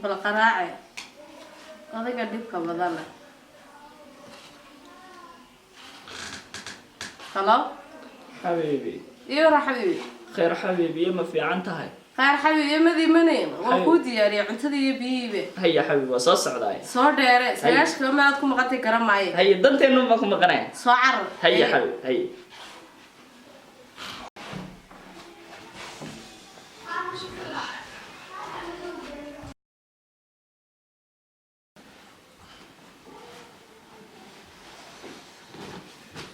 Bal qaraace odayga dhibka badan leh. Halo. Xabiibi. Iyo wara, xabiibi. Khayr xabiibi, iyo ma fiican tahay? Khayr xabiibi, iyo madiimanayn waan kuu diyaariyay cuntadii iyo biyihiibe. Haya xabiibi, waa soo socdaay. Soo dheere, sagaashka maad ku maqantay garan maaye. Haya, danteenu ma ku maqanaya. Soo carar. Haya xabiibi, haya.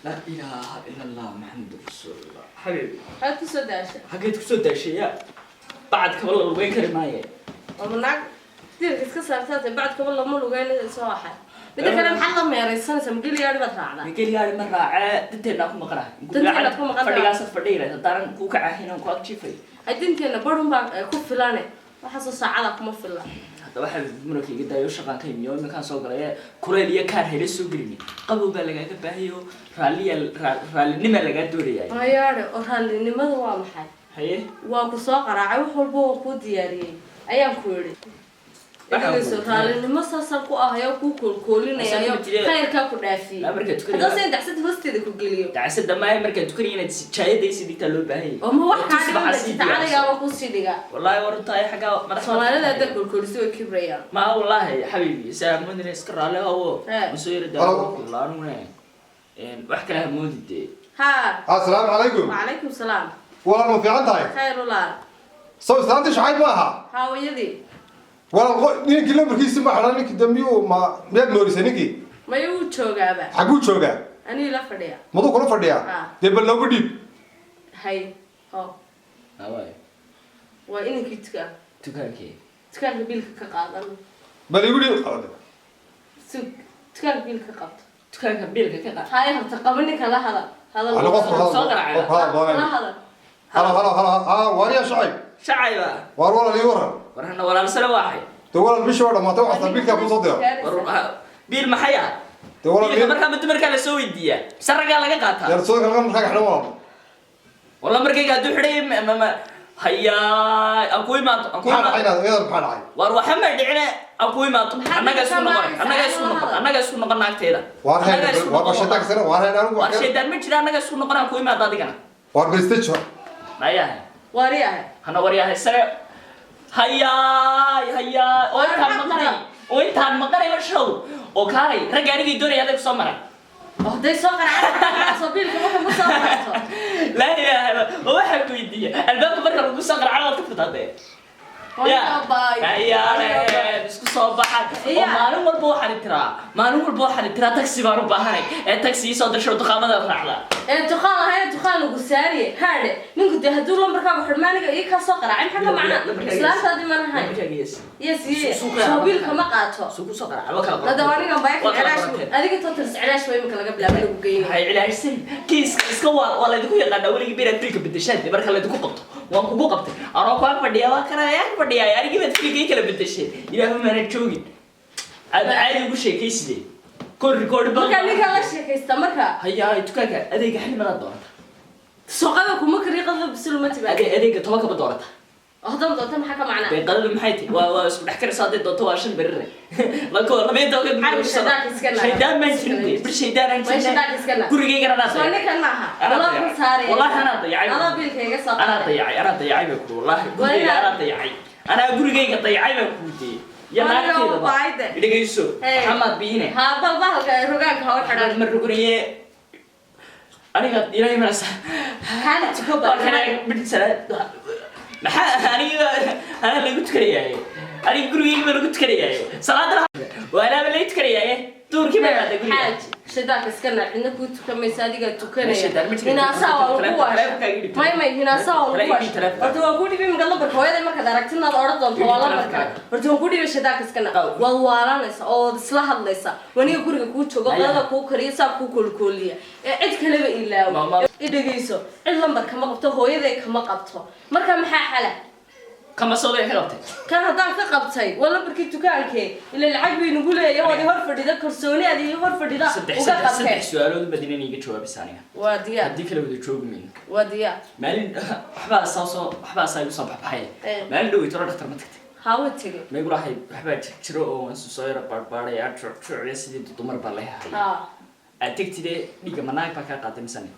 Laa ilaaha ila Allah, Maxamed rasuulullah. Xabiibi. Maxaad kusoo daashay? Xageed kusoo daashayaa? Bacad kaba la lugeyn kari maaye. Oo naag diirka iska saartaate, bacd kaba lama lugeyn. Soo waxay midda kale, maxaad la meeraysanaysaa? Mageliyaadhi baad raacdaa? Migeliyaari ma raacee, danteennaa ku maqanahay. Danteena ku maqan tahay. Fadhigaasad fadhiyi haddaanan kuu kacahin oon ku agjiifay. Ay, dinteena barun baa ku filane, waxaasoo saacada kuma filla. Haddaba xabiib, muranka iga daayo. Shaqaan ka imiyo, iminkaan soo galay ee kuleyl iyo kaar hele soo gelini. Qabow baa lagaaga baahayo, raalliya, raallinima lagaa doonayaa. Mayaadhe, oo raallinimada waa maxay? Haye. Waa ku soo qaraacay, wax walba waa kuu diyaariyey ayaan ku idhi. Waxaan Dhegeyso, raallinimo saasaan ku ahayo, kuu koolkoolinayayo. Masaan kuma jire. Khayrkaa ku dhaafiyey. Laa, markaa tukanaya. Haddaba sen dacsada hoosteeda ku geliyo. Dacsada maayo, markaa tukanaya inaad sijaayadaysi dhigtaa loo baahan yahay. Oo ma wax Oo kaa tusbaxa dhiman sii jirta? diyaarso. Caligaaba kusii dhigaa. Wallaahi war tahay xaggaa madax. Soomaalida haddaa koolkoolisi way kibrayaan. Ma wallaahi xabiibi, saa moodina, iska raalli hawo. Eh. Masoo yara Halo. daawo, wax kale ha moodi dee. Haa. Asalaamu calaykum. Wacalaykum salaam. Walaal, ma fiican tahay? Khayr ulaal. Soo islaantii Shacayb ma aha? Haawayadii. Walaal, ninkii lambarkiisi ma xidhan. Ninkii dambiyu ma miyaad moorisay ninkii? Maya, wuu joogaaba. Xaguu joogaa? Anigi la fadhiya. Maduu kula fadhiyaa? Ah. Dee bal noogu dhiib. Hay ho. Hawaay. Waa inankii dukaan. Dukaankee? Dukaanka biilka ka qaadan. Bal igu dhiib. Sug, dukaanka biilka ka qabto. Dukaanka biilka ka qaad. Haya, horta qaba ninka, la hadal, hadal. Ani qofka hadal. Soo garaacay. Qofka hadal la doonay. Hadal. Halo, halo, halo. Ha, waariya Shacayb. Shacayba. Waar walaal, ii waran. War hana walaalsana waaxay. Dee walaal, bishii waa dhamaatay, waxaas biilkaa kusoo dira. War biil maxay ah? Dee walaal Biilka markaa ma dumarkaa la soo weydiiyaa mise raggaa laga qaataa? Dee soo kale markaa xidhan, walaal. Walla markayga hadduu xidhay hayaa, aan ku imaado, aan ku Maxaa dhacay? imaado. Inaad iyada maxaa dhacay? War waxa may dhicine, aan ku imaado. Maxaa Annaga isku dhicin? noqon, annaga isku noqon, annaga isku noqon naagteeda. Waar Annaga heen isku waar noqon. shaydaan sana, waar heen anigu. War shaydaan ma jira, annaga isku noqon, aan ku imaado adigana. Waar bal Mayahay. Waari ahay. Hana waryahay sare. Hayaay, hayaay, oo intaan maqanay, oo intaan maqanay ma show oo kaalay ragga anigii doonaya adag soo maray. Oo hadday soo qaracaan, soo biilka marka ma soo qarto. Laa ilaaha illa. Oo waxaan ku weydiiya, albaabka marka lagu soo qaracana waad ka furtaa dee. Ya hayaale, isku soo baxa oo Ya. maalin walba waxaan tiraa, maalin walba waxaan tiraa taxi baan u baahanay ee taxi ii soo dirsho, duqaamada raacda. Ee duqaan ahayn, duqaan lagu saariye haadhe. Ninku dee hadduu lambarkaaga xidhma, aniga ii kaa soo qaraacay, maxaa ka macnaa? Islaantaadii mana hayn. Lambarkaaga yes. Yes ye. Suuqa. Soo biilka ma qaato. Suuq soo qaraaca waa kala. Hada anigan Waa baayka kala cilaash qorateen. adiga total cilaash waa imika laga bilaabo lagu geynay. Waxay cilaashsan kiiska iska waa laydinku yaqaanaa weligii biraad filka bedeshaan dee. Marka laydinku qabto, waan kugu qabtay anoo ku ag fadhiya, waa kana ag fadhiya, anigii baad filka ii kala bedesheen. Ilaahu maana joogin, aad caadi ugu sheekaysidee kor record ba. Marka ninka la sheekaysta marka. Hayaa, dukaanka adeega xilli madaad doonata? Suuqada kuma kari, qadada bisil ma timaado. Adeega 10 kaba doonata. Oo haddana doonta, maxaa ka macnaa? Dee qadadu maxay tahay? Waa isku dhex karaysa. Hadday doonto waa shan berire lako 12-ka. Caawi, shaydaanka iska naar. Shaydaan baan jirin dee, bir shaydaan aan Way jirin. shaydaanka iska naar. Gurigaygana anaa Soo dayacay. ninkan maaha. Anaa Walaa dayacay. ku saaraya. Wallaahi anaa dayacay. Adaa biilka iga soo Anaa qaaday. dayacay, anaa dayacay baa kuri. Wallaahi gurigayga Waa anaa dayacay, anaa gurigayga dayacay baan kuu diyey iyo Waa naagteedaba. baayde. Dhegayso. Hey. Maxamaad biine. Haa, bal bahalka rogaanka ha u xidhan. Ma roganaye aniga, ilaahay mana. Kaana tuko. Waa Bal kana bid salaad. Maxaa aniga anaa lagu tukanayaaye? Aniga gurigayga baa lagu tukanayaaye, salaadana waa anaaba lagu tukanayaaye, duurkii baa imaada guriga. Xaaj, shaydaanka iska naar. Cidna kuu tukamaysa, adigaa tukanaya. Ma shaydaan ma jiro. Hinaasaa waa lagu Taleefanka waasha. iga dhib. May, hinaasaa waa lagu Taleefanka waasha. taleefanka. Horta waan kuu dhibay imika lambarka hooyaday. Markaad aragtid inaad odhan doonto waa Ii dhib lambarka. taleefanka. Horta waan kuu dhibay, shaydaanka iska naar. Qaw. Waad waalanaysa oo waad isla hadlaysa. Waniga guriga kuu joogo, Maya. qadada kuu kariya, saa kuu koolkooliya ee cid kaleba ilaawo. I dhegeyso, cid lambar kama qabto, hooyaday kama qabto. Marka maxaa xala? Kama soo ka qabtay. Kan haddaan ka qabtay waa lambarkii dukaankee, ila lacag bay nagu leeyahay, waad i hor fadhida, kalsooni aad ii hor fadhida. Saddex Uga saddex qabtee. Saddex su-aalood baad inaan iga jawaabaysa aniga. Waa diyaar. Haddii kale wada joogi mayno. Waa diyaar. Maalin waxbaa saa soo, waxbaa saa igu soo baxbaxaya. Maalin dhow toro dhaktar ma tagtay? Hawa tegey. Ma igu lahayd waxbaa jir jiro oo waan soo yara baadhbaadhaya, juucjuucya, sidii dumar baa lay hayay. Ha. Aad tegtide dhiigga ma naag baa kaa qaaday misane?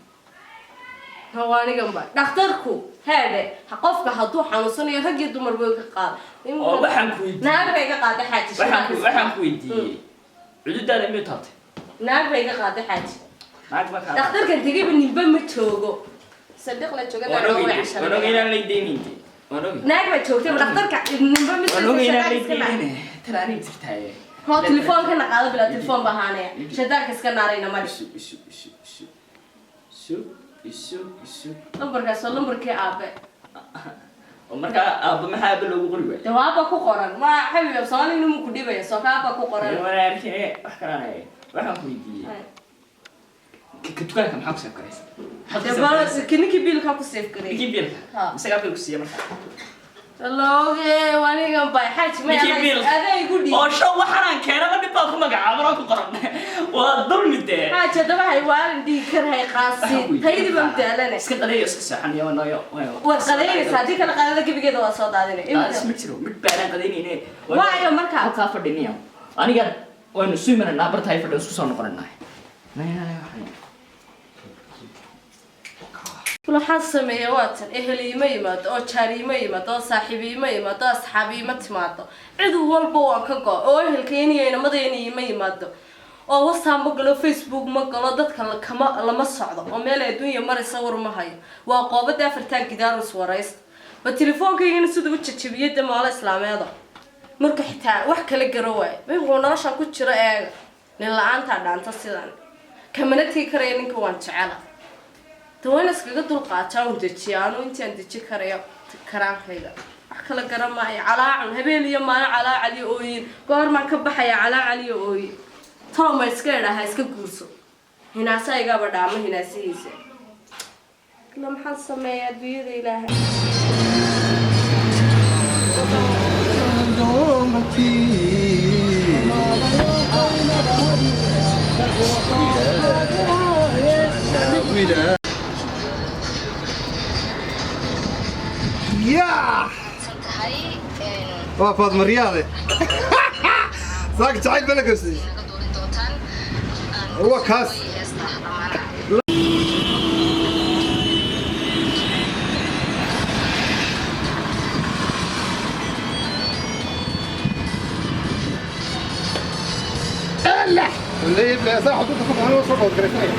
Hawaanigan ba dhakhtarku heedhe, qofka hadduu xanuunsanayo rag iyo dumar way ka qaada. Oo waxaan ku weydiiyey. Naag bay iga qaaday, xaaji. Waxaan ku weydiiyey, cududaada miyuu taabtay? Naag bay iga qaaday, xaaji. Naag baa kaa qaaday. Dhakhtarkan tegayba ninba ma joogo, sadiq la jooga. Waan Naag ogey, way waan ogey inaan lay daynayntay, waan ogey. Naag baa joogtay dhakhtarka, ninba ma. Waan ogey inaan lay daynayne, tan aniga jirtaaye. Hoo, telefoonkana qaado, bilaa telefoon baa ahaanaya, shaydaanka iska naarayna mari. Isu isu isu isu isu isu isu. Lambarkaas waa lambarkii aabe. Oo markaa aabba maxaa aabba loogu qori waayay? Dee waa aabba ku qoran, ma xabiib af Soomaali inuu ku dhibaya soo ka aabba ku qoran. Waan arkay, wax kalaan waxaan ku weydiiyey, ka dukaanka maxaa ku save garaysa? Maxaad ku Dee save garaysa? bal ninkii biilkaa ku save gareeyay. Ninkii biilka? Ha. Isagaa biilku siiya markaa? Looge anigan bay xaaji may. Ninkii biilka. Adaa igu dhiib. Oo show waxaanaan keenaba dhib baa ku magacaaban oo ku qoran, waa dulmi dee. Xaaji, haddaba hay waalin dhiig kar hay qaasi, taydii baan daalane. Iska qadeeyo, iska seexan iyo nayo. Waad qadaynaysaa, haddii kale qadada gebigeeda waa soo daadinay. Daadis ma jiro, mid baanaan qadaynayne. Waayo markaa? Halkaa fadhiniya aniga, waynu isu imananaa, bartahay fadhi, isku soo noqonanaa. Waxaan sameeya waatan, ehel iima yimaado, oo jaar iima yimaado, oo saaxiib iima yimaado, oo asxaab iima timaado, cid walba waan ka go, oo ehelkayniyo inamadayna iima yimaado, oo WhatsApp ma galo, Facebook ma galo, dadka kama lama socdo, oo meel adduunya maraysa war ma hayo. Waa qoobada afartaa gidaarus waraysta ba, telefoonkaygana siduu u jajabiyey dee maalo islaameeda marka xitaa wax kala garo waayo. Wuxuu nolosha ku jiro eega, nin la-aantaa dhaanta sidan kamana tegi karaya, ninka waan jecela. De waa in iskaga dulqaataa un dejiya anu intaan deji karayo karaankayga, wax kala garan maayo. Calaacun habeen iyo maalin, calaacal iyo ooyin, goormaan ka baxaya calaacal iyo ooyin? Tolo ma iska idhaaha iska guurso, hinaasa igaba dhaamo hinaasihiisa ila. Maxaan sameeyaa adduunyada ilaahay? Yaa, waa Faadma Riyaade, saaka jacayl baa la qabsaday, waa kaas. اللي صح حدود انا soo garaysanaya.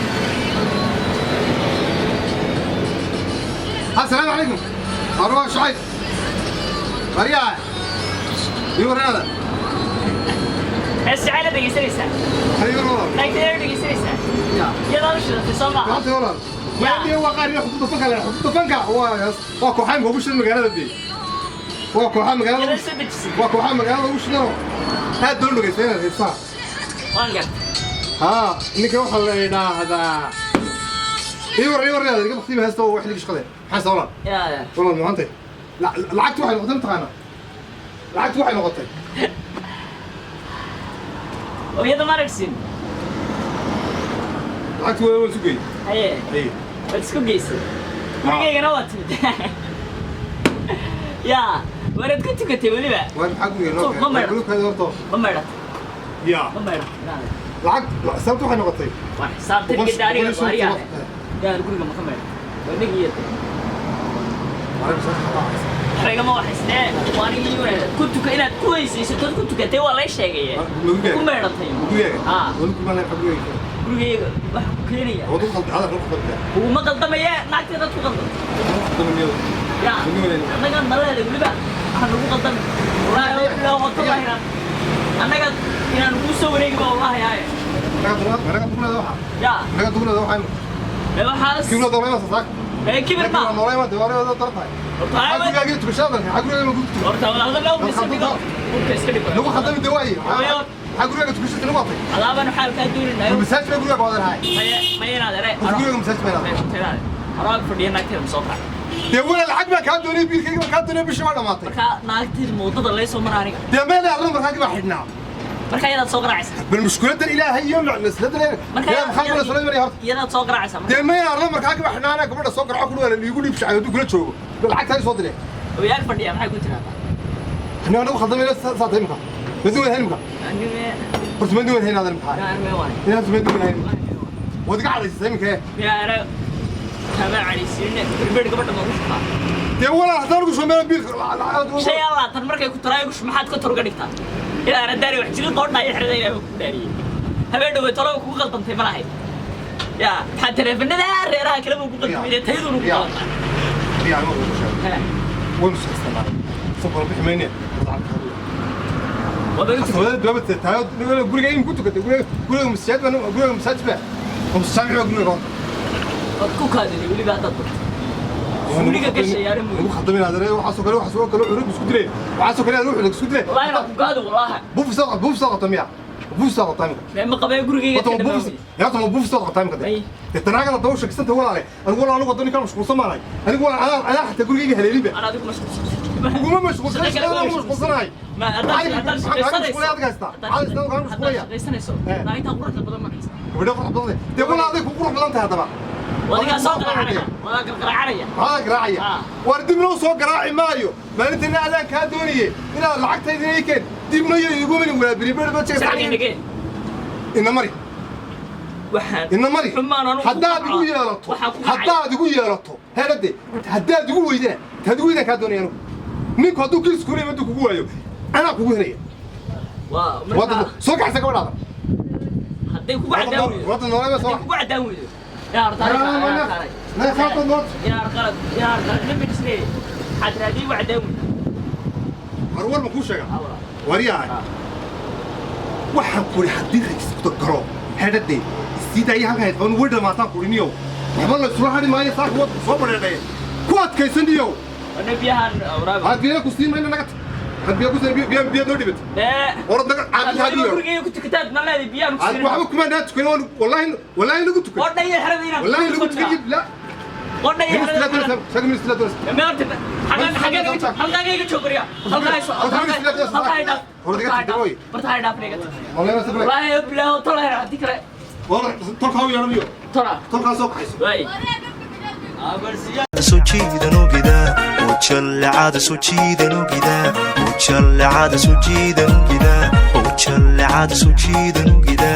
السلام عليكم، أروح شعيب مريا يور هذا. Hees jacayla dhegeysanaysaa? أيوة والله. Naagtayda dhegeysanaysaa, iyadaa u shidatay soo maaha? maanta walaal waa waa qaar xuduudda fanka leh, xuduudda fanka waa kooxaha ugu shidan magaalada dee, waa kooxaha magaalada. Iyadaa soo dejisay. Waa kooxaha magaalada ugu shidan oo aad doon dhegeysta inaad heesaha. Waan gartay. Haa, ninka waxaa la idhaahdaa iwar iwar yaad iga baktiima heesta oo wax liga shaqade maxaa sa walaal. Inaad Walaal maantay lacagtu waxay noqotay, mataqaanaa, lacagtu waxay noqotay. Oo iyada ma aragsin. Lacagtu waa isu geeyey. Haye. Haye. Waad isku geysay, gurigaygana waa timid, yaa waanaad ku tukatay weliba. Waa maxaa guriga noo Ma maydho. keenay horto? Ma maydhatay? Yaa. Ma maydhatay inaad Lacag sababtu waxay noqotay Waan xisaabtan geda aniga waariyaa yaa guriga ma ka maydhatay? Waa nigi iyo waxba waxaysnee, waa anigii ku tuka inaad ku weysaysato ku tukatay, waa lay sheegay ku maydhatay. Gurigayga waxa ku keenaya kuguma qaldamaya, naagteedaad ku qaldamay ya, annaga naleeda weliba waxaa nagu qaldami, wallaahi bilaa watallahi annaga inaan kuu soo wareegi ba, wallaahi haye ya ee waxaas ee kibir ma horta walaalaha iska dhigo, dhulka iska dhigo. Alaabaan xaalkaa dooninayo. Maya, maya, inaad ere inaad Anoo ag fadhiya naagteeda ma soo qaraac. Dee walaal, lacag baan kaa doonay, biilkayga baan kaa doonay, bishii waa dhamaatay. Markaa naagteeda moodada lay soo mara aniga. Dee meel arrin markaagii baa xidhnaa. Markaa iyadaad soo garaacaysa. Bal mushkiladan Ilaahay iyo masladan Markaa yaa maxaa kula soo maraya horta? Iyadaad soo garaacaysa marka. Dee meel arrin markaagii baa xidhnaa, anaa gabadha soo garaaco kudhu liigu dhiib shacay hadduu kula joogo. Bal lacagtaa ii soo diree. Way ag fadhiya, maxay ku tiraahdaa? Aniga anagu khaldamayna saa tahay imika. Ma duwan hayn imika. Anime. Horta ma duwan hayn aadan imika. Anime waay. Inaad ma duwan hayn. Waad iga cadhaysatay imika. Miyaa ana kama cadhaysiine berber gabadha ma ku shubtaa? Dee walaal, haddaan ugu soo meelo biilka. 25 markay ku taraay gush maxaad ka tor uga dhigtaa? Ilaa ana daari wax jirin qoodha iyo xirada Ilaahay ku dhaariyay. Habeen dhawey toloba kugu qaldantay ma lahayd. Yaa maxaa taleefanada reeraha kale buu ku qaldamay tayaduna ku qaldantay. Yaa ma ugu sheegay. Waynu sheegsanaa. Soo kala bixi mayne. Hawada guriga in ku tukatay guriga masaajid baan, guriga masaajid baa. Masaajid baa guriga horta. Waad ku kaadinay weliba haddaad barto. Guriga gashay yaari Ugu khaldamay inaad waxaasoo kale curug isku dilay. Waxaasoo kale ruux isku dilay. Wallahi ma ku gaadi wallahi. Buuf soo qabta miya? Buuf soo qabta miya? Ma qabay gurigayga ka dhamaaday. Yaa tuma buuf soo qabta miya? Dee tanaagada daw sheegsanta walaale. Anigu walaal anigu wadani ka mashquulsan maanay. Anigu walaal anaa xataa gurigayga haleeliba. Ana adigu mashquulsan. Uguma mashquulsan, shaqada ugu mashquulsanahay. Ma haddaad shaqaysanayso. Haddaad shaqaysanayso. Naagta quruxda badan ma haysta. Gabadha qurux badan. Dee walaal aday ku qurux badan tahay haddaba. Wadigaa soo qaraacanaya. Wadaa gargaracanaya. Maxaa garaacaya? War dibna u soo garaaci maayo. Maalintiina adaan kaa doonayay inaad lacagtayda ii keen. Dibna iyo igu mini walaa beri ba jeegta. Ina mari. Waxaan. Ina mari. Haddaad igu yeelato. Haddaad igu yeelato. Heelade. Haddaad igu weydana. Haddaad igu weydaan kaa doonaya anigu. Ninku hadduu kiis ku leeyahay hadduu kugu waayo. Anaa kugu helaya. Waa marka. Soo kacsa gabadhaada. Hadday kugu cadaan weydo. Wadda noolay soo. Hadday kugu cadaan weydo. Yaa horta. Na khaatad noot. Yaa qalad. Yaa qalad. Ma bijisnay. Xadraadi waa cadaan weydo. War war ma kuu sheegaa? Waryahay. Waxaan ku iri haddii rajistu galo. Heedhade. Sida ay halkan hayd way dhamaataan ku iri. Waxba la isula hadhi maayo saaka wad soo bareedhay. Ku adkaysaniyo. Ana biyahan waraab. Ha biyo ku siin mayna naga. Ha biyo ku siin biyo biyo noo dhibit. Ee. Orod naga caadi hadiyo. Gurigayga ku tukataad ma leedahay biyahan ku siin. Waxba kuma naa tukan wallahi wallahi lagu tukan. Qodhay xerada inaan. Wallahi lagu tukan la. Qodhay xerada. Shaqo ministra doos. Ma horta xagan xagan halkaaga joogriya. Halkaa soo. Halkaa dhaaf. Orod iga tag. Barta hay dhaaf naga. Wallahi sabray. Wallahi bilaa tola hadii kale. War tolka u yeeranayo. Tola. Tolka soo kaxayso. Way. Soo jiidan ogida ujallecada soo jiidan ogida ujallecada soo jiidan ogida ujallecada soo jiidan ogida.